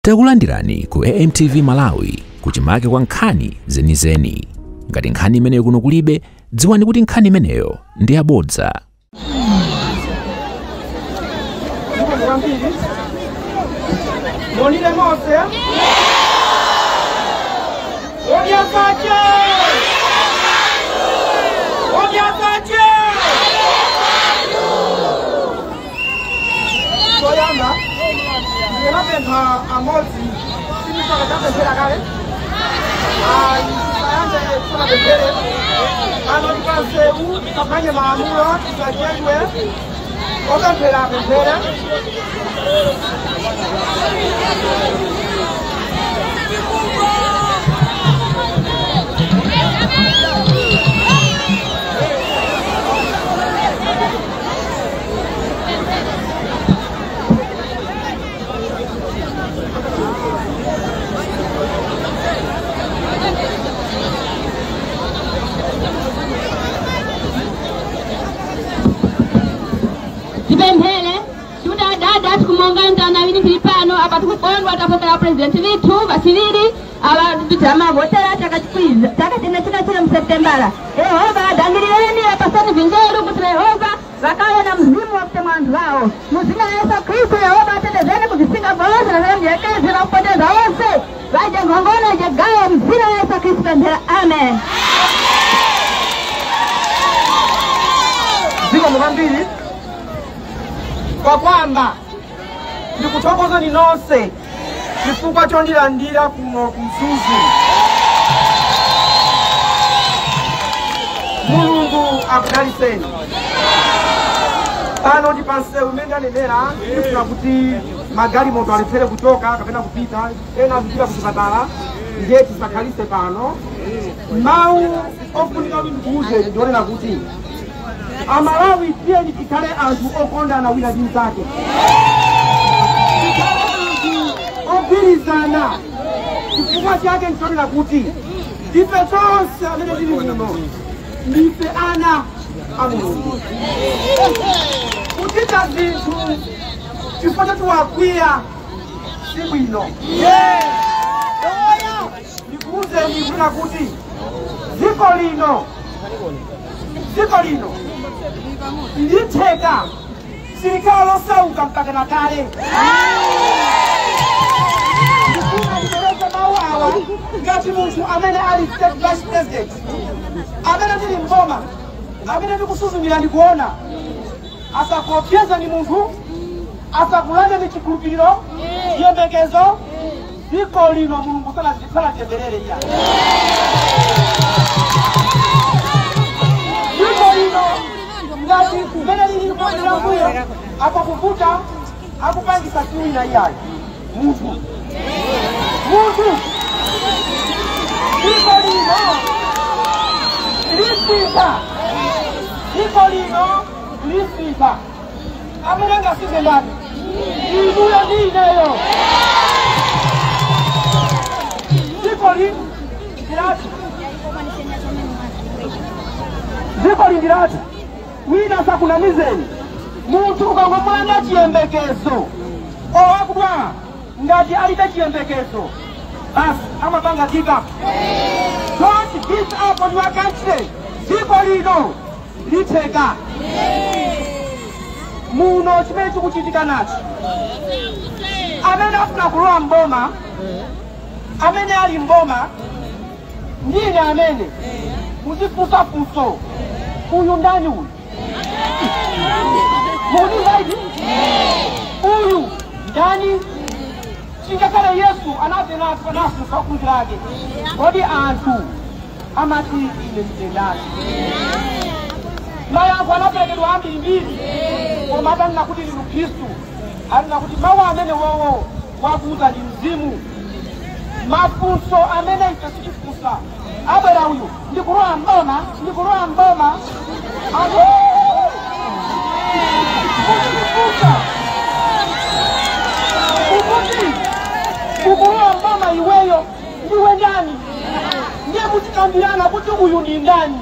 Takulandirani ku AMTV Malawi kuchimake kwa nkhani zenizeni. Ngati nkhani imeneyo kuno kulibe, dziwani kuti nkhani imeneyo ndi yabodza. Monile mose. Odya sache. Odya sache. Toyamba. Ndinapempha amodzi simisakatapemphera kale. Ayi, sayambe tisanapemphere. Pano tipansewu tisaphwanye malamulo, tisachedwe. Opemphera apemphere. Tipemphere kuti adada tikumonga mtana wini tili pano apa tikukondwa tapokera president vithu vachiviri ava titamavotera chakachikwiza chakachena chikachena muSeptembala. Yehova adangilireni apasani vinjeru kuti Yehova vakawe na mzimu wa kutemwa anthu vawo muzina la Yesu Khristu. Yehova atetezeni kuzisinga vonse na mjekezi na kupoteza onse vaje nkhongono jegawo mzina la Yesu Khristu pemphera, amen. Zikomo kwambiri. Kwakwamba ndikuthokozeni nonse chifukwa chondilandira kuno ku Mzuzu. Mulungu akudaliseni. Pano ndi pansewu umene ndanenera, ndifuna kuti magalimoto alephere kuchoka kapena kupita, ena akupita kuchipatala, ndiye tisakhalise pano. Mawu ofunika kuti ndikuwuzeni ndionena kuti Amalawi, tiyeni tikhale anthu okondana wina ndi mnzake, tikhale anthu ogwirizana. Chifukwa chake nchonena kuti ife tonse amene tili muno ndife ana a Mulungu. Kuchita zinthu chifukwa choti wakwiya si bwino. Ndikuwuzeni kunena kuti dziko lino litheka, silikhala losauka mpaka na kale. Ndifuna ndipereke mawu awa ngati munthu amene ali state vice president, amene ndili mboma, amene ndikusuzumira, ndikuona. Asakuopsezeni munthu, asakulandeni chikhulupiriro, chiyembekezo. Dziko lino Mulungu sanatemberere iya. Dziko lino ngati kumene lili kuonera mbuyo apakuvuta, akupangisa siwina iyayi, munthu munthu. Dziko lino lisintha, dziko lino lisintha. Amene angasinthe ndani? Inuyo ndi ineyo. Dziko li ndilatu, dziko li ndilatu. Wina asakunamizeni. Munthu ukangomulanda chiyembekezo owakudwala, ngati alibe chiyembekezo basi amapanga give up. Don't give up on your country. Dziko lino litheka. Muno chimene chikuchitika nacho, amene afuna kulowa mboma, amene ali mboma ndine amene muzifunsa funso: uyu ndani uyu? Mukutimva? Uyu ndani? Chingakhale Yesu anatenatu anafunsa ophunzira ake: "Kodi anthu amati ine ndine ndani?" Mayankho anaperekedwa ambirimbiri, koma atanena kuti ndinu Khristu, anena kuti mawu amene wowo wakuuza ndi mzimu. Mafunso amene ife sitifunsa, abwera uyu, ndikulowa mboma, ndikulowa mboma, muzifunsa ukuti ukulowa mboma iweyo ndiwe ndani? Ndiye muzikambirana kuti uyu ndi ndani.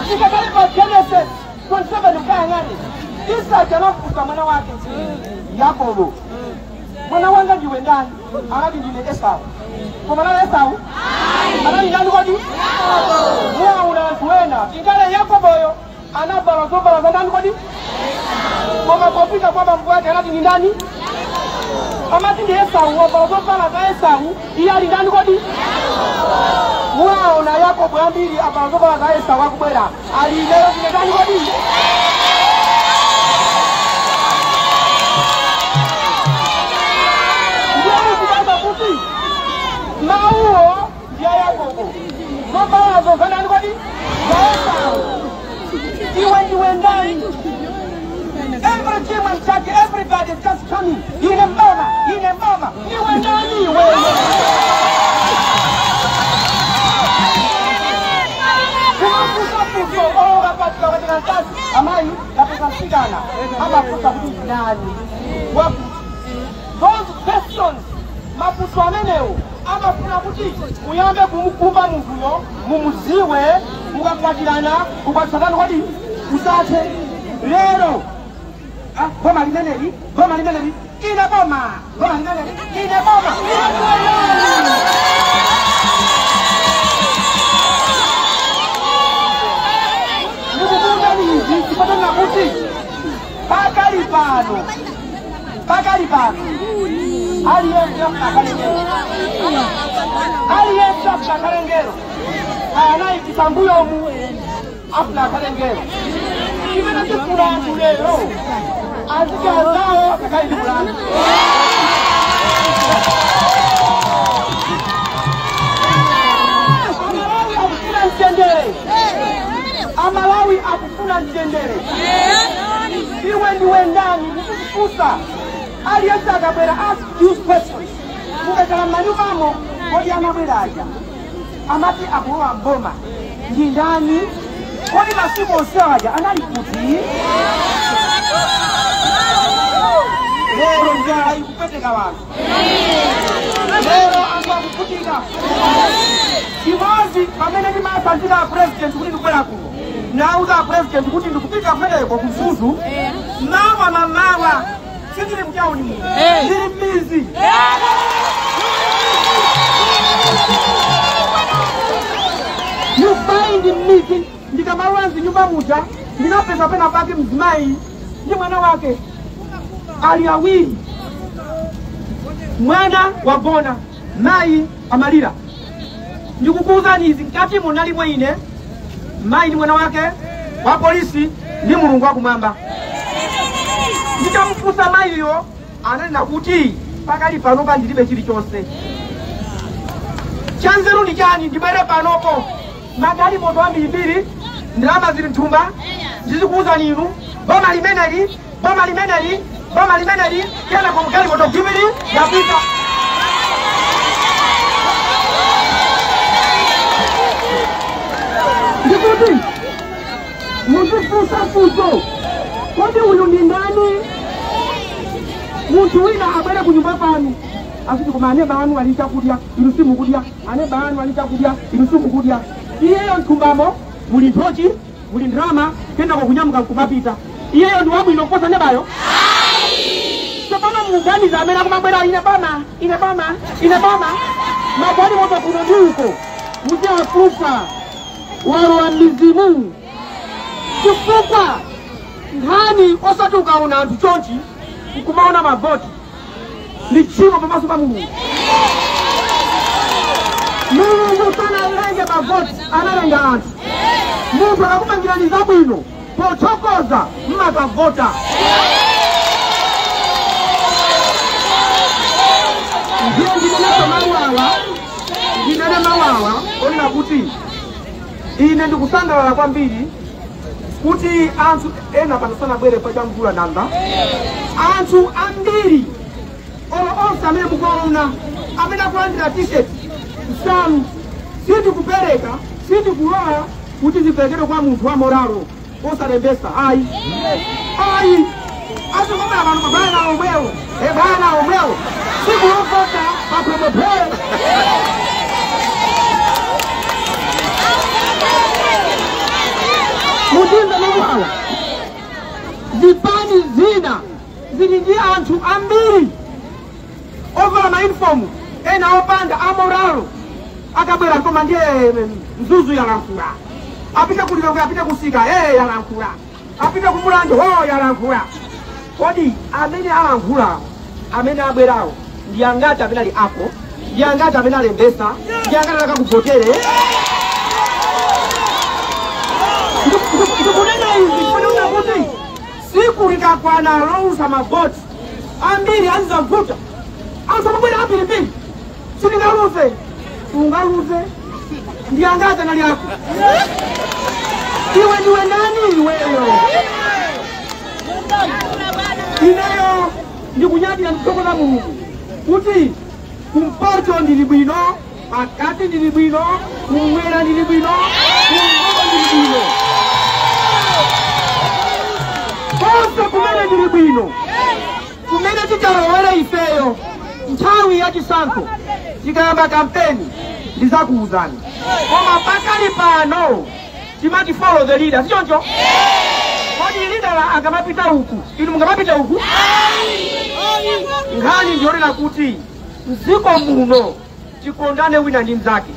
Tikakale pa Genesis 27 ukayang'ane, Isaki anafunsa mwana wake. Yakobo. Mwana wanga ndiwe ndani? Anati ndine Esau. Koma nani Esau? Anali ndani kodi? Muwaona anthu ena ingale Yakoboyo anavala zovala za ndani kodi? Koma popita kwa bambo wake anati ndi ndani? Amati ndi Esau, wavala zovala za Esau, iye ali ndani kodi? Muwaona Yakobo ambiri avala zovala za Esau akubwera ali lero ndine ndani kodi? Mauo ya Yakobo zovala za ndani kodi? Za Esau. Iwe ndiwe ndani? Every team and check, everybody is just coming. Ine mama, ine mama. Iwe ndani wewe? Amayi kapesa msikana amafuta kuti ndani? Wakuti those questions, mafunso amenewo amafuna kuti muyambe kumukumba munthuyo, mumuziwe, mukakwatirana ukwatsanani kodi usathe. Lero boma limeneli, boma limeneli, ine boma, boma limeneli, ine boma. Ndikukuuzani izi chifukwa kuti pakali pano, pakali pano aliyense akalengero, aliyense akalengero anayikisa mbuyomu afuna akalengero. Chimene tifuna anthu lero azikazawo akakali kulanda. Amalawi akufuna mtendere, Amalawi akufuna mtendere. Iwe ndiwe ndani? Mukufusa aliyense akabwera, ask these questions. Mukakhala m'manyumbamo, kodi amabwera aja amati akulowa mboma ndi ndani? Kodi masiku onse aja anali kuti? Lero njala ikupweteka wanthu, lero anthu akuvutika. Chimodzi pamene ndimasanzika a president kuti ndikubwera kuno, nauza a president kuti ndikupita kumeneko kuMzuzu mawa mamawa, sindili mtauni muno, ndili m'mizi. You find m'mizi, ndikamalowa mzinyumba muja ndinapeza pena pake mzimayi ndi mwana wake ali awiri. Mwana wagona, mayi amalira. Ndikukuuzani izi, mkati munalimwe ine, mayi ndi mwana wake wa polisi ndi Mulungu wakumwamba. Ndikamufunsa mayiyo ananena kuti pakali panopa ndilibe chilichonse. Chanzeru ndi chani? Ndibwere panopo magalimoto ambirimbiri, ndalama zili mthumba, ndizikuuzani inu boma limeneli, boma limeneli, boma limeneli, kena kwa mgalimoto gimbiri yapita. Ndikuti muzifunsa funso, kodi uyu ndi ndani? Munthu wina abwere kunyumba kwanu asiti koma aneba anu ali chakudya inu simukudya, aneba anu ali chakudya inu simukudya. Iyeyo mthumbamo muli nthochi, muli ndrama, kenako kunyamuka nkumapita. Iyeyo ndi wabwino kuposa nebayo? Tsopano muganiza amene akumabwera ine boma, ine boma, ine boma, magalimoto kuno ndi uko muziwafunsa walowa m'mizimu. Chifukwa nkhani osati ukaona anthu chonchi nkumaona mavoti ndi tchimo pamaso pa Mulungu. Mulungu sanalenge mavoti, analenga anthu. Munthu akakupangirani zabwino pothokoza mmakavota. Ndiye ndinene mawu awa, ndinene mawu awa onena kuti ine ndikusangalala kwambiri kuti anthu ena pano sanabwere pa chamvula nanga. Anthu ambiri olo onse amene mukuwaona amene akulandira t-shirt nsalu, sindikupereka, sindikulola kuti ziperekedwe kwa munthu wa moralo osalembesa. Ayi, ayi, azikomera pano mabwana omwewo, ebwana omwewo sikulovota papromopere. Mudinda mawu awa, zipani zina zili ndi anthu ambiri ovala maunifomu ena opanda amoralo akabwera koma ndiye Mzuzu yalankhula, apite kulilongo, apite kusika yalankhula, apite kumulanje yalankhula. Kodi amene alankhula amene abwerawo ndi angati amene ali apo, ndi angati amene alembesa, ndi angati akakuvotere? Ndikunena izi chifukwa kuti siku likakwana lousa mavoti ambiri azizavuta anthu amabwera ambirimbiri, sitingaluze. Ungaluze ndi angati anali ako? Iwe ndiwe nani iweyo? Ineyo ndikunyadira ndikuthokoza Mulungu kuti kumpoto ndili bwino, pakati ndili bwino, kumwera ndili bwino, kumpoto ndili bwino, konse kumene ndili bwino. Kumene titalowera ifeyo nthawi ya chisankho tikayamba kampeni ndizakuwuzani, koma pakali pano timati follow the leader, sichoncho? Kodi leader akamapita uku inu mungamapita uku? Nkhani ndiyonena kuti mdziko muno tikondane wina ndi mnzake.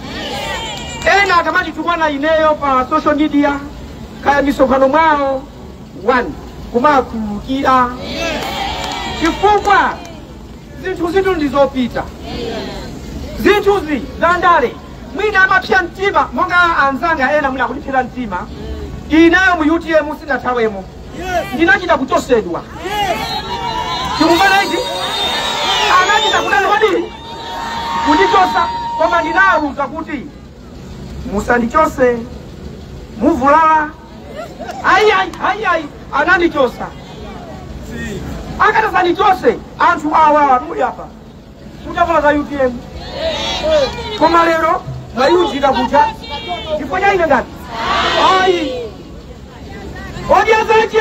Ena akamatitukwana ineyo pa social media kaya misonkhano mwawo one kumakhululukira, chifukwa zinthu zitu ndizopita, zinthuzi za ndale. Mwina amapsya mtima monga anzanga ena mwina akundipsera mtima. Ineyo mu UTM sinathawemo, ndinachita kuchosedwa. Chikumvana ichi anachita kunani kodi kundichosa, koma ndinawuza kuti musandichose muvulala. Ayi ayi ayi ayi, anandichosa. Akatasandichose anthu awa muli apa mutavala za UTM, koma lero mwayunjika kucha chifukwa cha ine ngati ayi odya zake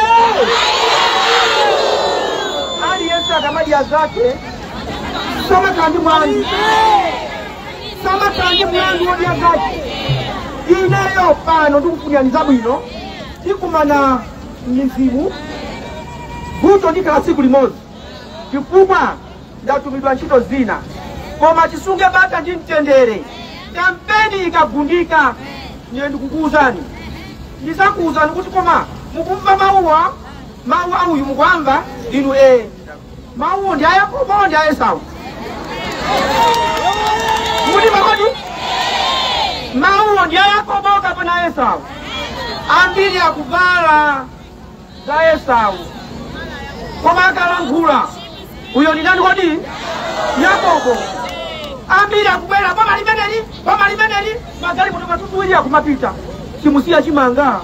aliyense akamadya zake samakhala ndi mwandu, samakhala ndi mwandu odya zake. Ineyo pano ndikufunirani zabwino, tikumana mizimu vuto ndikhala tsiku limodzi chifukwa ndatumidwa ntchito zina, koma chisunge bata ndi mtendere. Kampeni ikagundika ndiye ndikukuwuzani, ndizakuwuzani kuti koma mukumva mawuwa, mawu auyu mukwamva inu mawuwo ndi a Yakobo ndi a Esau muti makodi mawuwo ndi a Yakobo kapena Esau? Ambiri akuvala za Esau, koma akalankhula uyo ndi ndani kodi? Yakobo. Ambiri akubwera boma limeneli, boma limeneli, magalimoto matutuwiri akumapita chimusiya chimanga.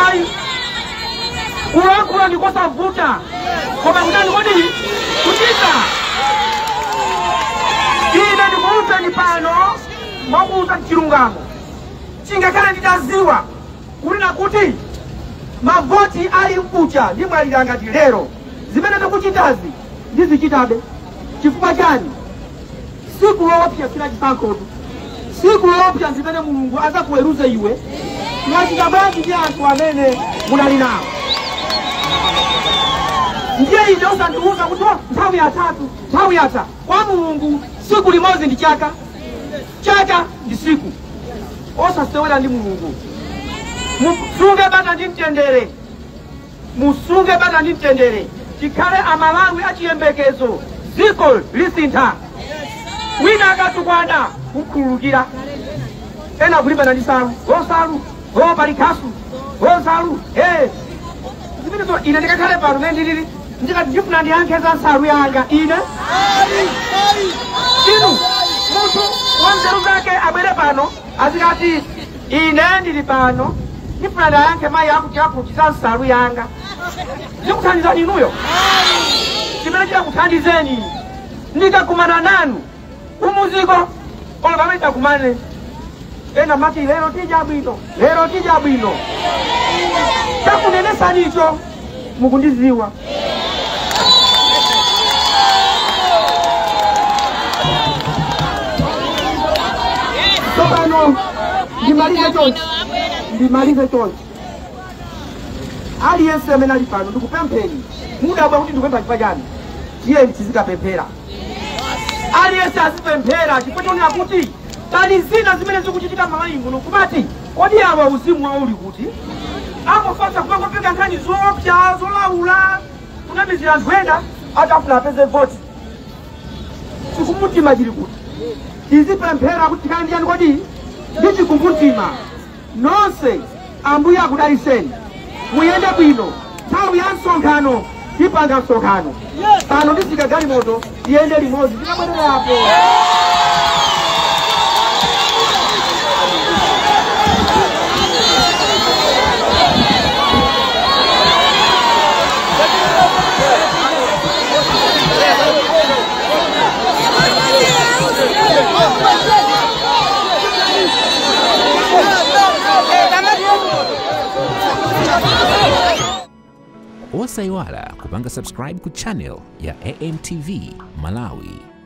Ayi kulankhula ndikosavuta, koma kutani kodi kuchita. Ine ndikuwuzani pano mwakuwuza chilungamo, chingakhale nditaziwa kunena kuti mavoti ali mkucha ndimwalira ngati lero, zimene ndikuchitazi ndizichitabe. Chifukwa chani? Siku loopsa sila chisankhotu, siku loopsa zimene Mulungu azakuweruze iwe mwachita bwanji ndi anthu amene munali nawo. Ndiye ine usandiwuza kuti nthawi yatatu, nthawi yatha. Kwa Mulungu siku limodzi ndi chaka, chaka ndi siku. Osasewera ndi Mulungu. Musunge bata ndi mtendere, musunge bata ndi mtendere, tikhale amalawi achiyembekezo. Dziko lisintha, wina akatukwana kukhululukira, ena kulimbana ndi salu osalu pali khasu osalu zimenezo. Ine ndikakhale pano mene ndilili ndikati ndifuna ndiyankhe za nsalu yanga ine. Inu munthu wa nzeru zake abwere pano azikati ine ndili pano ndifuna ndiyankhe mayi akuti akuti za nsalu yanga. Zikuthandizani inuyo? Chimene chikakuthandizeni ndikakumana nanu kumuziko olo pamene takumane ena mati lero tija bwino, lero tija bwino, chakunenesanicho mukundiziwa. Tsopano ndimalize chonchi, ndimalize chonchi. Aliyense amene ali pano ndikupempheni Mudabwa kuti ndikupempha chifukwa chani? Tiye tizikapemphera. Aliyense azipemphera chifukwa chonena kuti pali zina zimene zikuchitika m'Malawi muno kumati kodi awa uzimu wawo uli kuti? Angofasa kumangopeka nkhani zoopsa zolaula kunamizira anthu ena atafuna apeze voti. Chikumbumtima chili kuti? Tizipemphera kuti tikhale ndi chani kodi? Ndi chikumbumtima. Nonse Ambuye akudalitseni, muyende bwino. Nthawi ya msonkhano tipanga msonkhano pano, tisika galimoto tiyende limodzi tikabwererapo. Osayiwala kupanga subscribe ku channel ya AMTV Malawi.